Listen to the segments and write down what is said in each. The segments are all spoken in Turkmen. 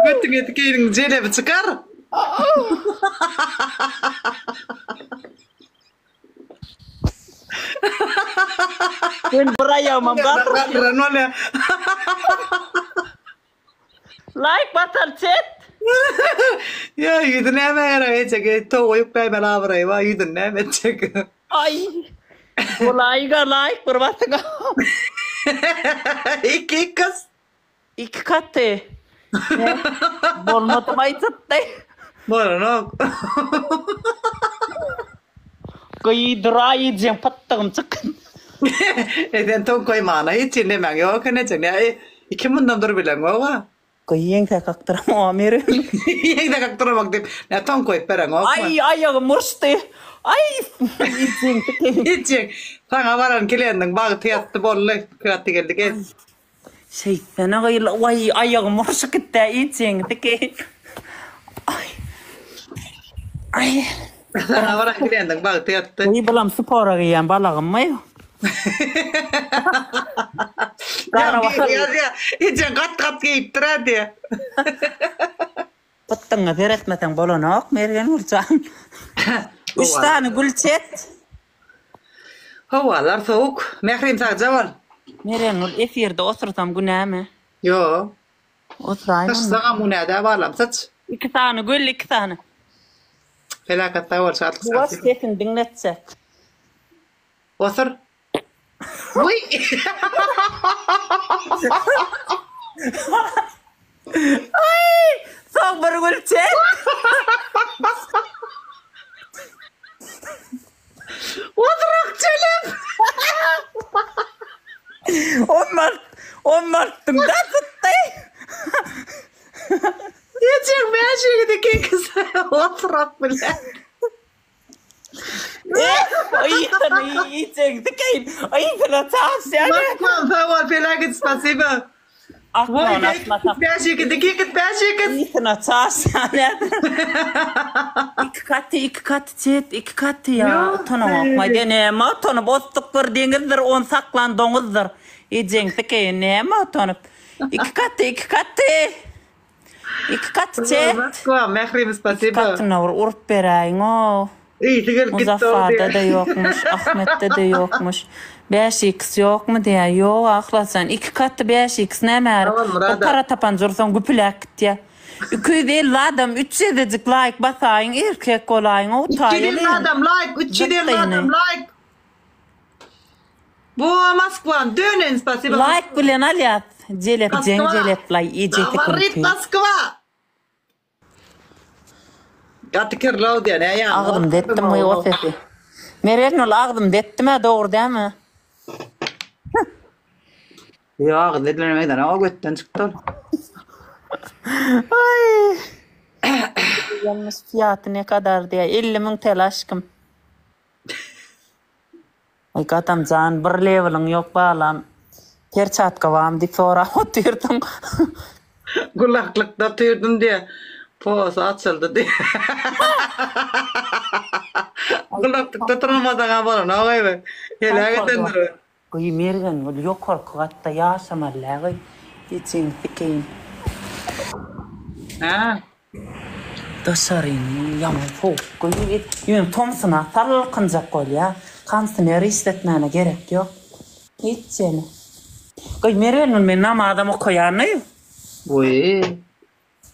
Götüňe tikeýiniň jelebi çykar. Men bir aýagymam galdyryp. Galdyran bolýar. Laýk basal chat. Ýa ýüzi nämä gerek eýjek towugy ýükläýmeli abraýy bar ýüzüni näme etjek. Aý. Bolaýga laýk bir basyň. Iki gyz. Iki katy. Bolmadym aýdypdy. Bolanok. Gyýdyraý ejeň pytdygym çykyn. E sen toňkaýmana hiç nemäň ýok eken ejeň nä iki mundan dur bileňoga. Gyý ýeňsä kakdyramok Mergen. Ýeňsä kakdyramok diýip nä toňkaýyp bereňokmy. Aý aýagym uruşdy. Aý ejeň tikeýin. Ejeň saňa baran kilendiň bagty ýatdy boldy. Gaty geldi gez. Şeýtsene gyýyl waý aýagym urşup gitdä ejeňi sikeýin. Aý. Aý. Saňa baran kliýentiň bagty ýatdy. Gyý bulam spora geýýän balagymmy? Ýa biri ýazýa, ejeň gat-gat geýipdir-ä diýýä. Pytdyňa seretmeseň bolanok Mergen Güljan. Üç sany gül çet. Howalar sowuk. Mährim sagja bol. Merengül efirde otursam günämi? Ýok. Oturaýyn onda. Syçsagam günädä balam syç. Iki sany gül iki sany. Pelakat sag bol Şatlyk Ýuwaş spasiba. sesini diňletjek. Otur. Wiý. Aý, soň bir gül çek. Oturak çelep. Ondan, ondan da tutdy. Ejeň bäşigidi keňkisi oturak bilen. Moskwa sag bol Pelagiç spasiba. Bäş ýigit iki ýigit bäş ýigit. Ysyna çaşýan Iki katy iki katy çet iki katy ýa utanamok maý näme utanyp otduk bir deňizdir ony saklan doňuzdyr ejeň sikeýin näme utanyp iki katy iki katy. Iki katy çet. Moskwa, Mährim Iki spasiba. katyna bir urup beräýiň-ow. Ysy gelip gitdi ol Muzaffarda-da diýýär. ýokmuş, Ahmetde-de ýokmuş. Bäş iks ýokmy diýýär. Ýok, Ahlasjan. Iki katy bäş iks näme Sag bol Bir Murada. para tapan jursaň güpüläp gitýär. 250 adam 300-jik laýk basaýyň erkek bolaýyň-ow 350 taýalyň. adam laýk, 350 Zykdyny. adam laýk. Bu Moskwan dönen spasiba. Laýk bilen alýas. Jelep jeň Moskwa. jeleplaý ejesi Gawarit künti. Moskwa. Gaty kirli diýen ä ýa. Agzymda etdim goý o sesi. Mergen ol agzymda etdim-ä dogry dämi? Ýok agyzda edilene meňzänok o götden çykdy ol. Aý. Ýalňyş fiýaty ne kadar diýä 50 müň TL aşkym. Aý Gadamjan bir leweliň ýok balam perçatka barmy diýip sorap otyrdyň. Gulaklykda otyrdym diýe posy açyldy diýe. Gulaklykda oturmasaňa bolanok eý heläk edendir. Gyý Mergengül ýokarky gatda ýaşamaly gyý ejeňi sikeýin. Hä. Daşaryny ýaman sowuk gyý ýöne tomsuna salkynjak bolýa kondisioner işletmäne gerek ýok hiç ýene. Gyý Mergengül men namazam okaýan-oý. Wiý.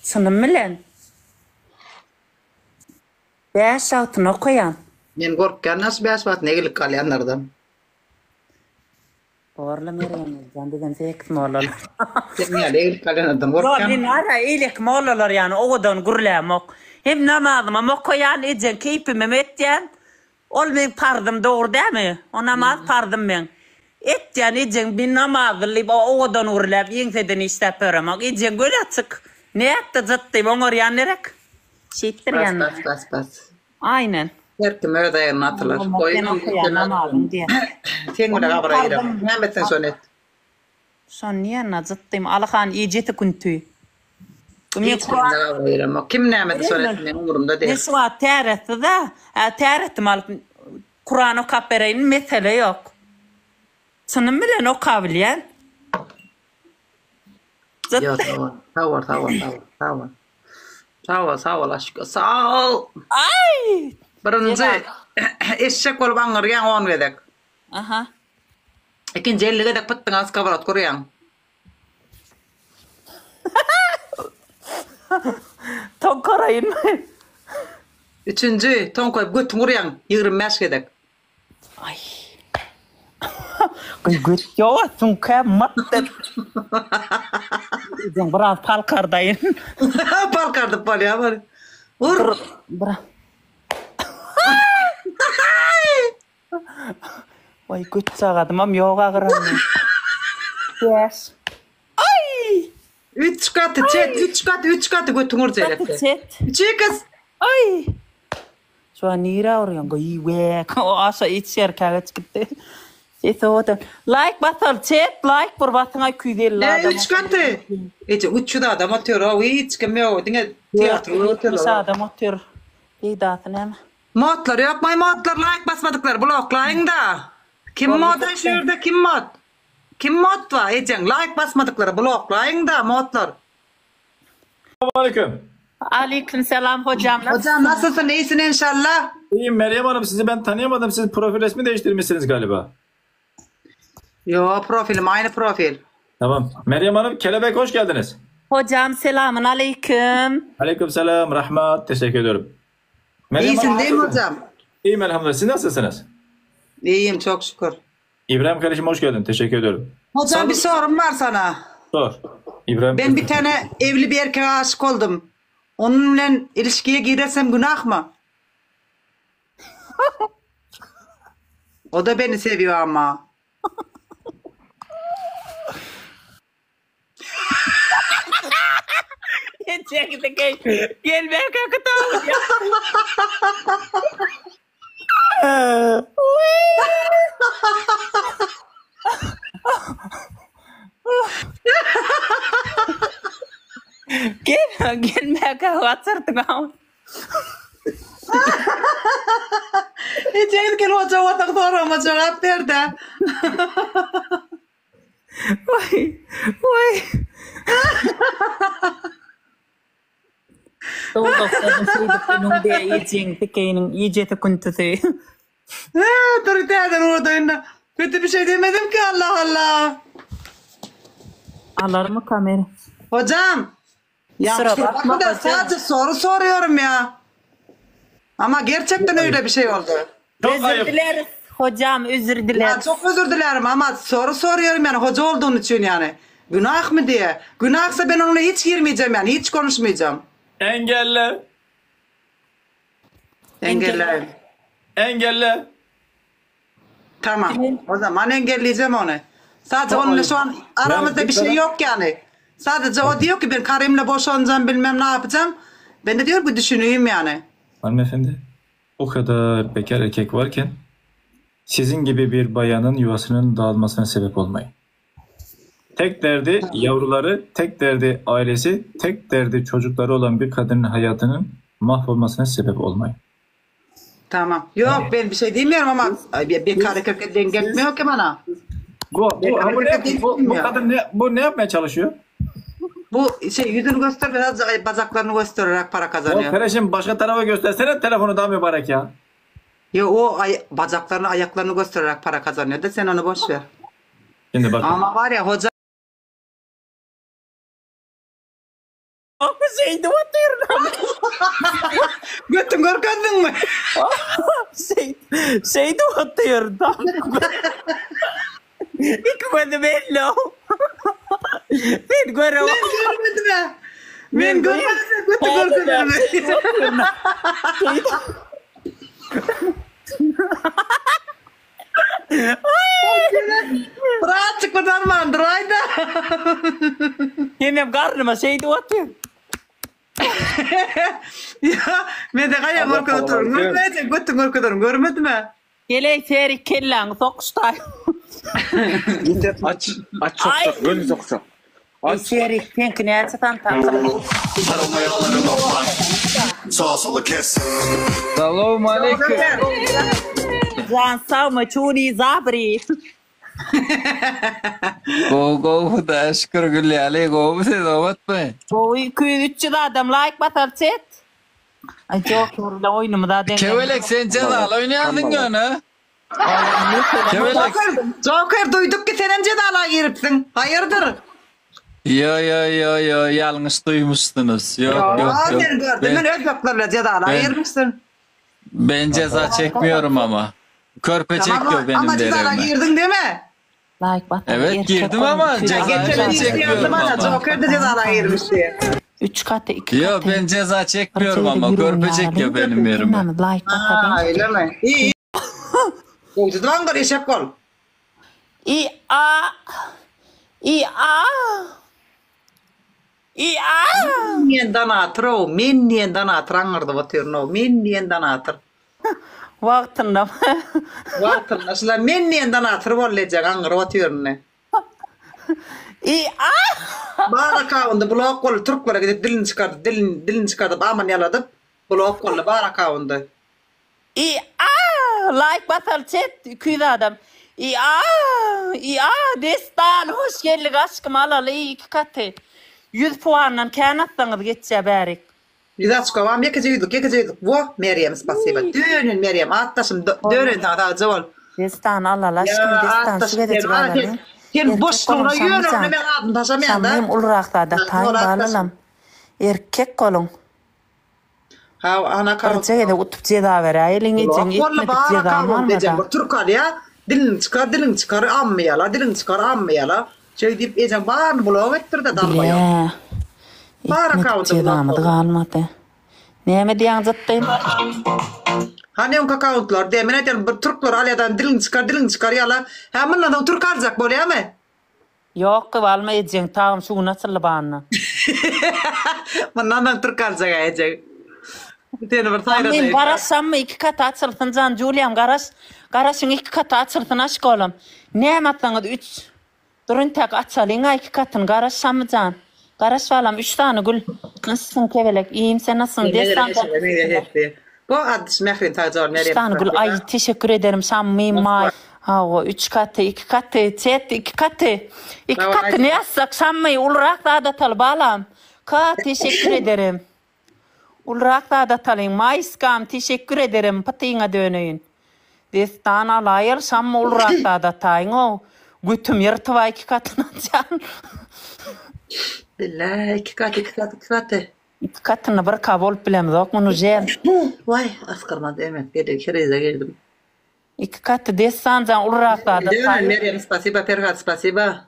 Çynym bilen. Bäş wagtyny okaýan. Men gorkýan daş bäş wagtyna egilip galýanlardan. Borla Mergenjan bizem seks mollalar. Sen ýaly egilip galýanlardan gorkýan. Ýok men ara eýleki mollalar ýaly owadan gürlämok. Hem namazymam okaýan, ejeň keýpimem etýän. Ol meň parzym dogry dämi? O namaz parzym meň. Etýän ejeň men namazly diýip owadan gürläp ýeňseden işläp ýöremok. Ejeň göni açyk. Nätdi jyt diýip oňarýan gerek. Şeýtdirýän. Bas bas bas bas. Aýnen. Her kim öz aýagyna atylar. Sen okaýan namazyň diýen. Seň bilen gabra giremok. Näme etseň şony et. Şony diýen-a jytdym. Alyhan ejesi künti. Hiç kim bilen gabra giremok. Kim näme etse şony etsin meň umurymda däl. Men şu wagt täretsiz-ä. Hä täretimi alyp Kuran okap bereýin mesele ýok. Çynym bilen okabilýän. Ýok, sag bol. Sag bol, sag bol, sag bol. Sag bol. Sag bol, sag bol, aşyk. Sag bol. Aý! Birinji eşek bolup aňňyrýaň on gezek. Aha. Ikinji 50 gezek pytdyňa skowrodka urýaň. Toňkaraýynmy? Üçünji, toňkaýyp götüňi urýaň 25 gezek. Aý. Gyz göt ýok, süňkä mat dep. Ejeň biraz palkardaýyn. Palkardyp bolýar bol. Ur. Bir. Waý göt jagadymam ýok agyrany. Bäş. Aý! Üç gaty çet, üç gaty, üç gaty götüň urjak. Gaty çet. Üç kız. Aý! Şu an nirä urýaň gyý wäk o aşa içerkä geç gitdi. Sesi owadan. Laýk basaly chat laýk bir basyň 250 Ne adam. üç gaty. Eje 300 adam otyr o hiç kim ýok diňe teatr 470 adam otyr. Peýdasy näme? Modlar ýokmaý modlar laýk basmadyklar bloklaýyňda. Kim mod aý şu ýerde kim mod? Kim mod bar ejeň laýk basmadyklary bloklaýyňda modlar. Aleyküm. Aleyküm selam hocam. Hocam nasylsyn iyisin enşalla. İyiyim Meryem Hanım sizi ben tanıyamadım. Siz profil resmi değiştirmişsiniz galiba. Yo profilim aynı profil. Tamam. Meryem Hanım Kelebek hoş geldiniz. Hocam selamün aleyküm. Aleyküm selam. Rahmat. Teşekkür ediyorum. Meryem İyisin Hanım, değil mi hocam? İyiyim elhamdülillah. Siz nasılsınız? İyiyim çok şükür. İbrahim kardeşim hoş geldin. Teşekkür ediyorum. Hocam bir sorum var sana. Sor. İbrahim Ben bir tane evli bir erkeğe aşık oldum. Onunla ilişkiye girersem günah mı? O da beni seviyor ama. Çekti gel. Gel berke kıtağı. Gel, gelmäge gaçyrdyň aw. Hiç gel hoca olsak soragıma cevap ver de. Waý, waý. Dowzahda şeýdip günüň diýe iýjeň dikeýiniň iýjesi küntüsi. He, dur täzeden unudaýyn da. Kötü bir şey demedim ki Allah Allah. Alarmy kamera? Hocam. Ya Kusura kusura bakma bakma da hocam. sadece soru soruyorum ya. Ama gerçekten öyle bir şey oldu. Çok Özür ayıp. dileriz hocam özür Ya dileriz. çok özür dilerim ama soru soruyorum yani hoca olduğun için yani. Günah mı diye. Günahsa ben onunla hiç girmeyeceğim yani hiç konuşmayacağım. Engelle. Engelleyim. Engelle. Tamam. O zaman engelleyeceğim onu. Sadece Çok onunla ayıp. şu an aramızda Yani bir şey bir yok yani. Sadece o diyor ki ben karımla boşanacağım bilmem ne yapacağım. Ben de diyorum ki düşüneyim yani. Hanımefendi, o kadar bekar erkek varken sizin gibi bir bayanın yuvasının dağılmasına sebep olmayın. Tek derdi yavruları, tek derdi ailesi, tek derdi çocukları olan bir kadının hayatının mahvolmasına sebep olmayın. Tamam. Yok ben bir şey demiyorum ama ay, bir, bir karı kırkı denk etmiyor ki bana. Bu, bu, Bekar bu, ne, erkek bu, bu değil kadın ne, bu ne yapmaya çalışıyor? Bu şey yüzünü göster biraz bacaklarını göstererek para Ya kazanıyor. kardeşim başka tarafa göstersene telefonu daha mübarek ya. Ya o ay, bacaklarını ayaklarını göstererek para kazanıyor da sen onu boş ver. Şimdi bakın. Ama var ya hoca Şeýdip otyryn. götün görkezdin mi? Şeý, şeýdip otyryn. Iki gözüm belli. Sen göre Ben görmedim ha. Ben görmedim götün görkezdin. Birazcık buradan mandıraydı. Hemem garnyma şeýdip otyryn. Ya ben de kaya görkezip otururum. Görmeyecek götün görkezerim görmedim ha. Geleý Ferik kelläňi sokuşdaý. Aç, aç soksak, göni soksak. Aç. Ferik seňki näçe san tapdyr? Sağa sola kes. Salam aleyküm. Jan sagmy çuni zabri. Gowy gowy Hudaýa şükür gül ýaly gowumy siz obatmy? Gowy 200 300 adam laýk basar chat. Aý Joker bilen oýnumyza deň. Kebelek sen jezaly oýnaýarsyň ýöne. Kebelek. Joker, Joker duýduk ki senem jezala giripsiň. Haýyrdyr? Ýo ýo ýo ýo ýalňyş duýmuşsyňyz. Ýok ýok Ýa ýok. sen gördüm men özbekler bilen jezala Ben girmişsin. ben ceza çekmiyorum ama. Körpe Tamam çekiyor benim ama cezala derevime. girdiň deme. Laýk basaly Evet erkek girdim boluň ama 200 ceza adam Geçen ben birisi ýazdy çekmiyorum bana ama. Joker de jezala girmiş diye. 3 katy 2 Yo katy. ben ceza Birje çekmiyorum gezek ama ýüregiň körpe ýaraly. çekiyor benim yerime. Hemmämiz laýk Ha basalyň. öyle mi? İyi iyi. Gowja durandyr eşek bol. I a I a I a Men diýen danatyr-ow, men diýen danatyr aňyrdyp otyryn-ow, men diýen danatyr. Wagtynda. Wagtynda şular men diýen danatyr boldy ejeň aňyryp otyryn. I a. Bar akawundy blok boldy türklere gidip dilini çykardyp dilini dilini çykardyp amyny ýaladyp blok boldy bar akawundy. I a laýk basaly chat 200 adam I a I a Destan hoş geldik aşkym alaly iki katy 100 puandan kän atsaňyz geçýä bärik. Ýüz açkowam ýekeje ýüzlük ýekeje ýüzlük wo Merýem spasiba dönen Merýem atdaşym dönen saňa sagja bol. Destan alaly Ýa aşkym Destan şu atdaşym gezejik sen alaly sen sen erkek boşlugyna boluň ýöne Şammy jan men adyny taşamaýan da Şammym ulurak zat Ýagşy ataýyn bol atdaşym. balalam erkek boluň. Haw ana Birje gezek utup jeza beräýeliň ejeň Blok boldy etmedik bar jezam akawunt ejeň galmada. bir türk alýa dilini çykar dilini çykar ammy ýala dilini çykar ammy ýala şeý diýip ejeň baryny blok etdirde dalbaýok. Bile. Bar Etmedik akawundy blok jezamyz boldy. galmady. Näme diýýäň jytdym? Hany öňki akawuntlar diýe men aýdýan bir türkler alýadan dilini çykar dilini çykar ýala hä mundan soň türk aljak bolýamy? Ýok gyz alma ejeň tagam şu gün açyldy banna. Mundan soň türk aljak a ejeň. Seni bir Şammym saýradaýyn. garaş Şammy iki kata açylsyn jan Juliam garaş garaşyň iki kata açylsyn aşkolam näme atsaňyz üç dur intäk açalyňa iki katyny garaş Şammy jan garaş balam üç sany gül nasylsyň kebelek iýim sen nasylsyň dessan Bu addyş Mährin sagja bol Üç Meryem sany gül aý teşekkür ederim Şammy Maý hawa üç katy iki katy çet iki katy iki katy ne ýazsak Şammy ulurak zat ataly balam Ka teşekkür ederim ulurak zat atalyň Maýskam teşekkür ederim pytyňa döneýin Destan alaýyl Şammy ulurak zat ataýyň ow götüm ýyrtyba iki katyny atýan. Billä iki katy iki katy iki katy. Iki katyny bir ka bolup bilemzok muny jem. Waý asgyrmaz emes gelin krize girdim. Iki katy dessanjan ulurak zada Dönen taý. Meryem spasiba Perhat spasiba.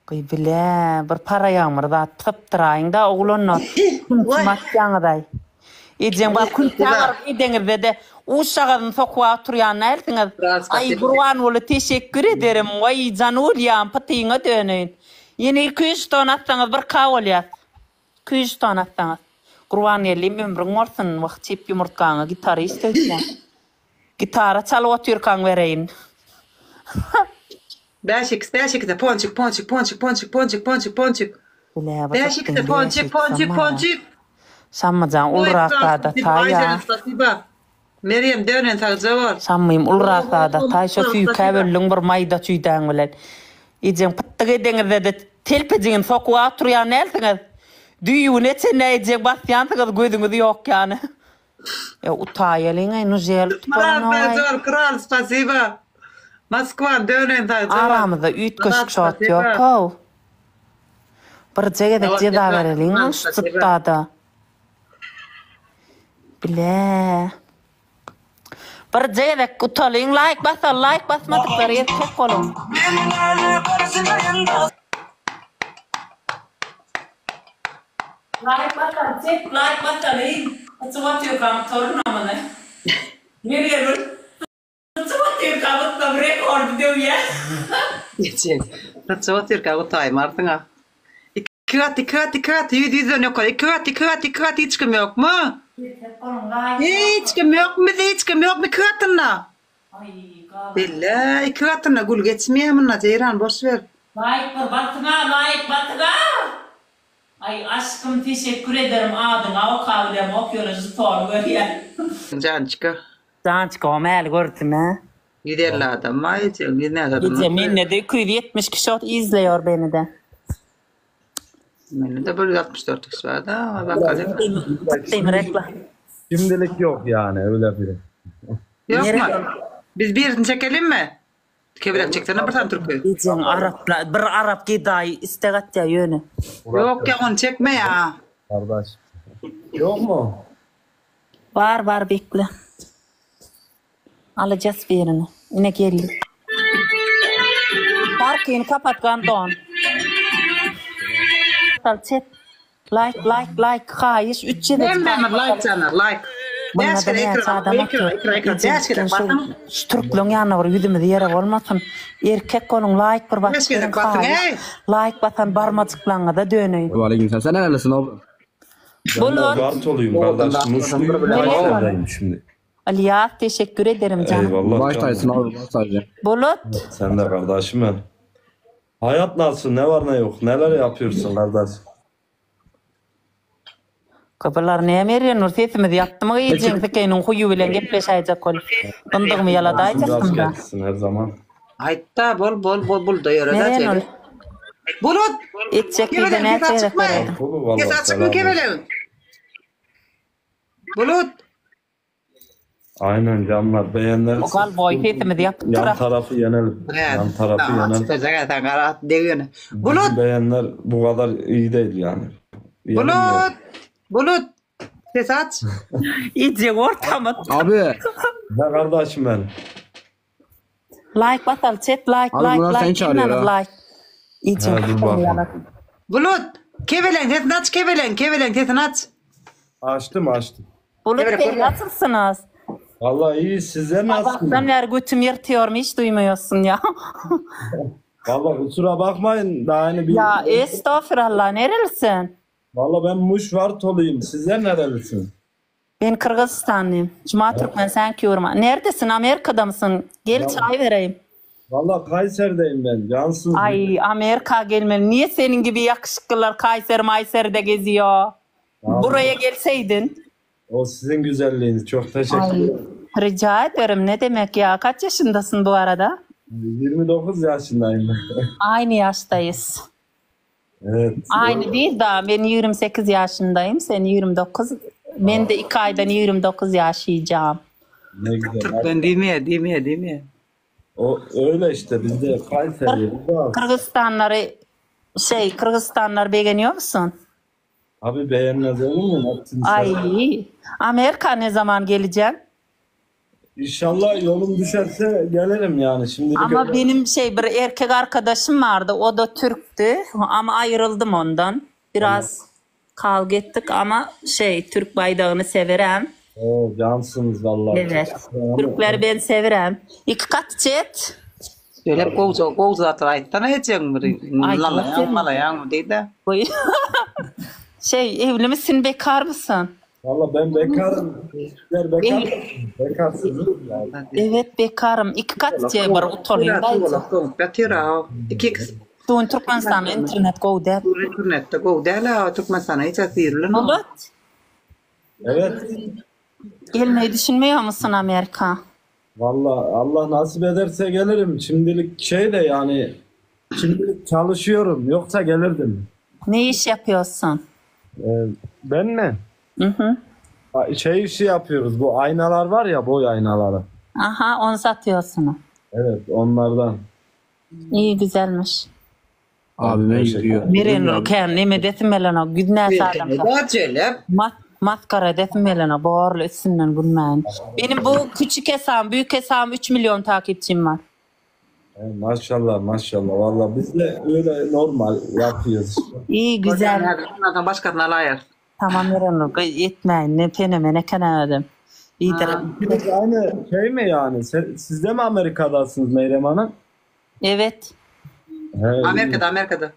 Gyý bile bir para ýagmyr zat sypdyraýyňda oglanlar kim kim atýaňyzaý. Ejeň bar küntä baryp edeňizde-de uşagazyny sokup oturýan dälsiňiz. Aý Gurbanguly teşekkür ederim waý janulýam pytyňa döneýin. Ýene iki üç ton atsaňyz bir ka bolýas. Küýş tanatsaňyz. Gurbangeldim ömrüň bolsun wah çep ýumurtgaňa gitarist öýtýän. Gitara çalyp otyrkaň bereýin. Bäş iks bäş ikse ponçik ponçik ponçik ponçik ponçik ponçik ponçik Bile Bäş gyzykdyň ikse bäş ponçik iks ponçik samara. ponçik Şammajan ulurak zada taýa. Spasiba. Meryem dönen sagja bol. Şammym ulurak zada taý şo süýkä böldüň bir maýda çüýdäň bilen. Ejeň pytdyk edeňizde-de telpejigini sokup oturýan dälsiňiz. Düýbüne çenli ejeň basýansyňyz gözüňiz ýok ýany. E utaýalyň-aý nužel utup Myrat bolanogaý. sagja bol kral spasiba. Moskwan dönen sagja bol. Aramyzda üýtgeşik Myrat şot spasiba. ýok-ow. Birje gezek jeza bereliň-ow şu jytdada. Bile. Birje gezek utalyň laýk basaly laýk basmadyklar erkek boluň. Laýk basaly çek laýk basaly uçup otyrkam utarynam muny. Mergegül uçup otyrkam utsam rekordy döwýär. Geçen. Uçup otyrka utaýmarsyň-a. Iki gat, iki gat, iki gat, ýüz, ýüzden ýokary. Iki gat, iki gat, iki gat, hiç kim ýokmy? Hiç kim ýokmy bizde, hiç kim ýokmy iki gatynda? Belle, iki gatynda gül geçmeýär munda, Jeýran, boş ber. Laýk bir basyňa, laýk basyňa! Aý aşkym teşekkür ederim adyňa okabilemok ýöne žitony görýän. Jançka. Jançka o mäli gördüm hä. 150 adam bar ejeň, ýüz näçe adam Eje mende-de 270 kişi ot izleýor beni-de. Mende-de 164 kişi bar da, bakalyň. Tutdym reklam. Şimdilik yok yani öyle biri. Ýokmy? Biz birini çekelimmi? Kebelek çeksene bir sany türki. Ejeň arapla bir arap gedaýy istek atýa ýöne. Ýok ýa ony çekme ýa. Kardeş. Yok mu? Bar bar bekle. Alajas birini. Ine geldi. Parkyny kapat gandon. Sal çek. Like like like haýyş 3 gezek. Hemmämiz like canlar like. Bäş gezek ekrana ekrana ekrana ekrana bäş gezek basyň. Şu türkleriň ýanyna bir ýüzümiz ýere bolmasyn. Erkek boluň like bir basyp Bäş gezek basyň eý. Like basan barmajyklaňyza döneýin. Waleýkim salam. Sen nerelisin abi? Bulut. Bartoluyum kardeş. Muşluyum. Kayseri'deyim şimdi. Ylýas teşekkür ederim canım. Eyvallah Baş canım. tacısın abi baş tacı. Bulut. Sen de kardeşim ben. Hayat nasıl? Ne var ne yok? Neler yapıyorsun kardeş? Gybylar näme Erenur sesimizi ýapdymy gyýyjyň sikeýiniň huýy bilen gepleşäýjek bolup gyndygymy ýaladaýjakdym da. Gelsin her zaman. Aýtda bol bol bol bulda ýöre da Merenur. Bulut. Etjek bize Kebeleň näçe sesi gezek açykmy? bereýin. Kulu vallahi Sesi açykmy selam. kebeleň? Bulut. Aynen canlar beğenler. Ogal boý sesimizi ýapypdyr. Yan tarafı yenelim. Yan tarafı yenelim. Açyk sen gara degýöne. Bulut. Bizim beğenler bu kadar iyi değil yani. Yenilmiyor. Bulut. Bulut. Ses aç. Iýjek ortama. Abi. Ne kardeşim ben? Like basaly chat like Abi like bunlar seni like çağırıyor hemmämiz ha. like. Iýjek Ha, dur bakalım. Bulut. Kebeleň sesini aç kebeleň kebeleň sesini aç. Açtım açtım. Bulut Kebelek bey bolýar. nasylsyňyz? Vallahi iyi sizler Sabahdan nasılsınız? bäri götüm ýyrtýarmy hiç duýmaýasyn ýa. Vallahi kusura bakmayın daha yeni bir... Ýa estağfirullah nerelisin? Vallahi ben Muş Vartoluyum. Sizler nerelisiniz? Ben Kyrgyzystanlıyım. Cuma Türkmen sen ki Neredesin? Amerika'da mısın? Gel çay vereyim. Vallahi Kayseri'deyim ben. Cansız. Ay Amerika gelmeli. Niye senin gibi yakışıklılar Kayser Mayser'de geziyor? Buraya gelseydin. O sizin güzelliğiniz. Çok teşekkür ederim. Rica ederim. Ne demek ya? Kaç yaşındasın bu arada? 29 yaşındayım ben. Aynı yaştayız. Evet. Aynı değil daha. Ben 28 yaşındayım. Sen 29. Ben de 2 aydan 29 yaşayacağım. Ne güzel. Türkmen diýmeýär, diýmeýär, diýmeýär. O öyle işte bizde Kayseri'de. Kırgızistanları şey Kırgızistanları beğeniyor musun? Abi beğenmez olur mu? Hepsini Ay severim. Amerika ne zaman geleceğim? İnşallah yolum düşerse gelirim yani. Şimdilik Ama öyle. benim şey bir erkek arkadaşım vardı. O da Türktü ama ayrıldım ondan. Biraz kavga ettik ama şey Türk bayrağını severim. Oo, cansınız vallahi. Evet. Türkleri ben severim. İki kat chat. Şöyle gowja gowja zatlar aýtsana ejeň bir. Aýtmak Lalaýaň, senin. malaýaň diýdi. Oy. Şey evli misin bekar mısın? Vallahi ben bekarım. Sizler bekar mısınız? Bekarsınız yani. Evet bekarım. İki kat chat bir utalyň da. Ýatyr ha. Iki kız Dun Türkmenistan internet go der. internetde gowy däl ha Türkmenistana hiç asyrylan. Bulut. Evet. Gelmeyi düşünmüyor musun Amerika? Vallahi Allah nasip ederse gelirim. Şimdilik şey de yani şimdilik çalışıyorum. Yoksa gelirdim. Ne iş yapıyorsun? Ee, ben mi? Hı hı. Şey işi yapıyoruz. Bu aynalar var ya boy aynaları. Aha onu satıyorsun. Evet onlardan. İyi güzelmiş. Abi ben yürüyor. Mirenur kendime desim elena güdnä adam. Da celep. Mas maskara desim elena borlu üstünden gülmeyin. Benim bu küçük hesabım, büyük hesabım 3 milyon takipçim var. E, maşallah maşallah. Vallahi biz de öyle normal yapıyoruz. İyi güzel. Ondan başkasına alaýar. Tamam Mirenur etmeyin ne fenomene kenadım. İyidir. İkiniz aynı şey mi yani? Sen, siz de mi Amerika'dasınız Meyrem Hanım? Evet. He, Amerika'da, Amerika'da.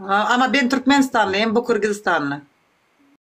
Ha, Ama ben Türkmenistanlıyım, bu Kırgızistanlı.